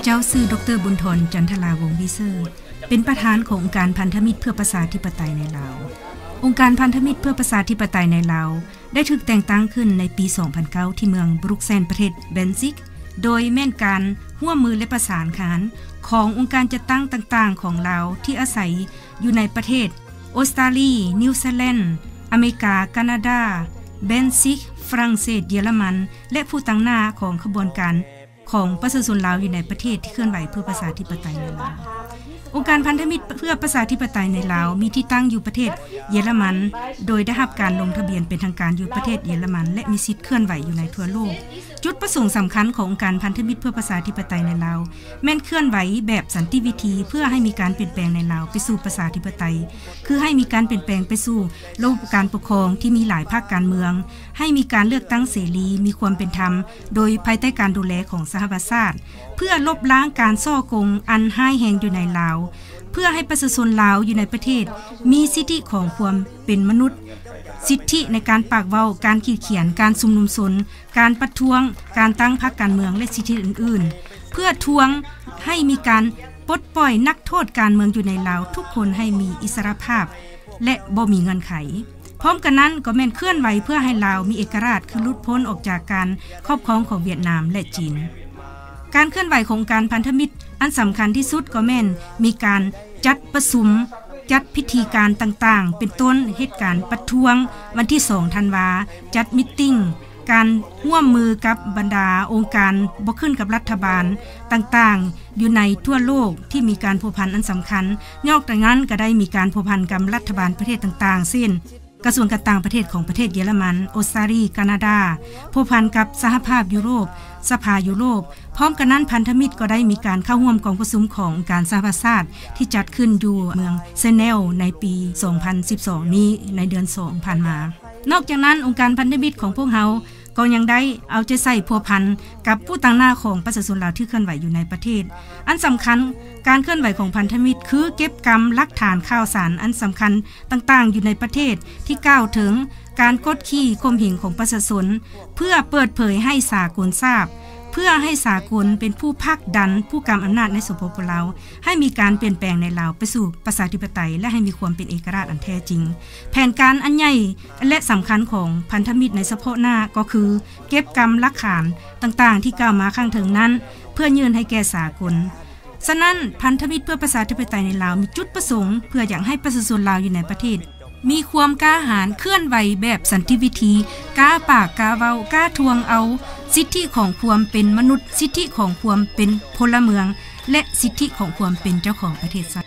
ເຈົ້າຊື່ ດຣ ບຸນທອນ ຈັນທະລາວົງວິເຊີ ເປັນປະທານຂອງອົງການພັນທະມິດເພື່ອປະຊາທິປະໄຕໃນລາວ. ອົງການພັນທະມິດເພື່ອປະຊາທິປະໄຕໃນລາວ ໄດ້ຖືກແຕ່ງຕັ້ງຂຶ້ນໃນປີສອງພັນເກົ້າ ທີ່ເມືອງບຣູກແຊນ ປະເທດເບນຊິກ ໂດຍແມ່ນການຮ່ວມມື ແລະ ປະສານງານຂອງອົງການຈັດຕັ້ງຕ່າງໆຂອງລາວ ທີ່ອາໄສຢູ່ໃນປະເທດ ອົດສະຕາລີ, ນິວຊີແລນ, ອາເມລິກາ, ການາດາ, ເບນຊິກ, ຝຣັ່ງເສດ, ເຢຍລະມັນ ແລະ ຜູ້ຕາງໜ້າຂອງຂະບວນການຂອງປະຊາຊົນລາວຢູ່ໃນປະເທດທີ່ເຄື່ອນໄຫວເພື່ອປະຊາທິປະໄຕໃນລາວ. ອົງການພັນທະມິດເພື່ອປະຊາທິປະໄຕໃນລາວ ມີທີ່ຕັ້ງຢູ່ປະເທດເຢຍລະມັນ ໂດຍໄດ້ຮັບການລົງທະບຽນເປັນທາງການຢູ່ປະເທດເຢຍລະມັນ ແລະ ມີສິດເຄື່ອນໄຫວຢູ່ໃນທົ່ວໂລກ. ຈຸດປະສົງສຳຄັນຂອງອົງການພັນທະມິດເພື່ອປະຊາທິປະໄຕໃນລາວ ແມ່ນເຄື່ອນໄຫວແບບສັນຕິວິທີ ເພື່ອໃຫ້ມີການປ່ຽນແປງໃນລາວໄປສູ່ປະຊາທິປະໄຕ, ຄືໃຫ້ມີການປ່ຽນແປງໄປສູ່ລະບົບການປົກຄອງທີ່ມີຫຼາຍພັກການເມືອງ, ໃຫ້ມີການເລືອກຕັ້ງເສລີ, ມີຄວາມເປັນທຳ, ໂດຍພາຍໃຕ້ການດູແລຂອງສະຫະປະຊາຊາດ, ເພື່ອລົບລ້າງການສໍ້ໂກງອັນຮ້າຍແຮງຢູ່ໃນລາວ, ເພື່ອໃຫ້ປະຊາຊົນລາວຢູ່ໃນປະເທດມີສິດທິຂອງຄວາມເປັນມະນຸດ, ສິດທິໃນການປາກເວົ້າ, ການຂີດຂຽນ, ການຊຸມນຸມຊົນ, ການປະທ້ວງ, ການຕັ້ງພັກການເມືອງ ແລະ ສິດທິອື່ນໆ, ເພື່ອທວງໃຫ້ມີການປົດປ່ອຍນັກໂທດການເມືອງຢູ່ໃນລາວທຸກຄົນໃຫ້ມີອິດສະຫຼະພາບ ແລະ ບໍ່ມີເງື່ອນໄຂ. ພ້ອມກັນນັ້ນກໍແມ່ນເຄື່ອນໄຫວເພື່ອໃຫ້ລາວມີເອກະລາດ ຄືຫຼຸດພົ້ນອອກຈາກການຄອບຄອງຂອງຫວຽດນາມ ແລະ ຈີນ. ການເຄື່ອນໄຫວຂອງອົງການພັນທະມິດອັນສຳຄັນທີ່ສຸດກໍແມ່ນມີການຈັດປະຊຸມ, ຈັດພິທີການຕ່າງໆ ເປັນຕົ້ນເຮັດການປະທ້ວງວັນທີສອງທັນວາ, ຈັດມີດຕິງ, ການຮ່ວມມືກັບບັນດາອົງການບໍ່ຂຶ້ນກັບລັດຖະບານຕ່າງໆ ຢູ່ໃນທົ່ວໂລກທີ່ມີການພົວພັນອັນສຳຄັນ. ນອກຈາກນັ້ນກໍໄດ້ມີການພົວພັນກັບລັດຖະບານປະເທດຕ່າງໆ ເຊັ່ນ ກະຊວງການຕ່າງປະເທດຂອງປະເທດເຢຍລະມັນ, ອົດສະຕາລີ, ການາດາ, ພົວພັນກັບສະຫະພາບຢູໂຣບ, ສະພາຢູໂຣບ. ພ້ອມກັນນັ້ນ ພັນທະມິດກໍໄດ້ມີການເຂົ້າຮ່ວມກອງປະຊຸມຂອງອົງການສະຫະປະຊາຊາດ ທີ່ຈັດຂຶ້ນຢູ່ເມືອງເຊແນວໃນປີສອງພັນສິບສອງນີ້ ໃນເດືອນສອງຜ່ານມາ. ນອກຈາກນັ້ນ ອົງການພັນທະມິດຂອງພວກເຮົາກໍຍັງໄດ້ເອົາໃຈໃສ່ພົວພັນກັບຜູ້ຕາງໜ້າຂອງປະຊາຊົນລາວທີ່ເຄື່ອນໄຫວຢູ່ໃນປະເທດ. ອັນສຳຄັນ, ການເຄື່ອນໄຫວຂອງພັນທະມິດຄືເກັບກຳຫຼັກຖານຂ່າວສານອັນສຳຄັນຕ່າງໆຢູ່ໃນປະເທດ ທີ່ກ່າວເຖິງການກົດຂີ່ຂົ່ມເຫງຂອງປະຊາຊົນ ເພື່ອເປີດເຜີຍໃຫ້ສາກົນຊາບ, ເພື່ອໃຫ້ສາກົນເປັນຜູ້ຜັກດັນຜູ້ກຳອຳນາດໃນ ສປປ ລາວ ໃຫ້ມີການປ່ຽນແປງໃນລາວໄປສູ່ປະຊາທິປະໄຕ ແລະ ໃຫ້ມີຄວາມເປັນເອກະລາດອັນແທ້ຈິງ. ແຜນການອັນໃຫຍ່ ແລະ ສຳຄັນຂອງພັນທະມິດໃນສະເພາະໜ້າກໍຄື ເກັບກຳຫຼັກຖານຕ່າງໆທີ່ກ່າວມາຂ້າງເທິງນັ້ນ ເພື່ອຍື່ນໃຫ້ແກ່ສາກົນ. ສະນັ້ນ, ພັນທະມິດເພື່ອປະຊາທິປະໄຕໃນລາວມີຈຸດປະສົງເພື່ອຢາກໃຫ້ປະຊາຊົນລາວຢູ່ໃນປະເທດ ມີຄວາມກ້າຫານເຄື່ອນໄຫວແບບສັນຕິວິທີ, ກ້າປາກກ້າເວົ້າ, ກ້າທວງເອົາສິດທິຂອງຄວາມເປັນມະນຸດ, ສິດທິຂອງຄວາມເປັນພົນລະເມືອງ ແລະ ສິດທິຂອງຄວາມເປັນເຈົ້າຂອງປະເທດຊາດ.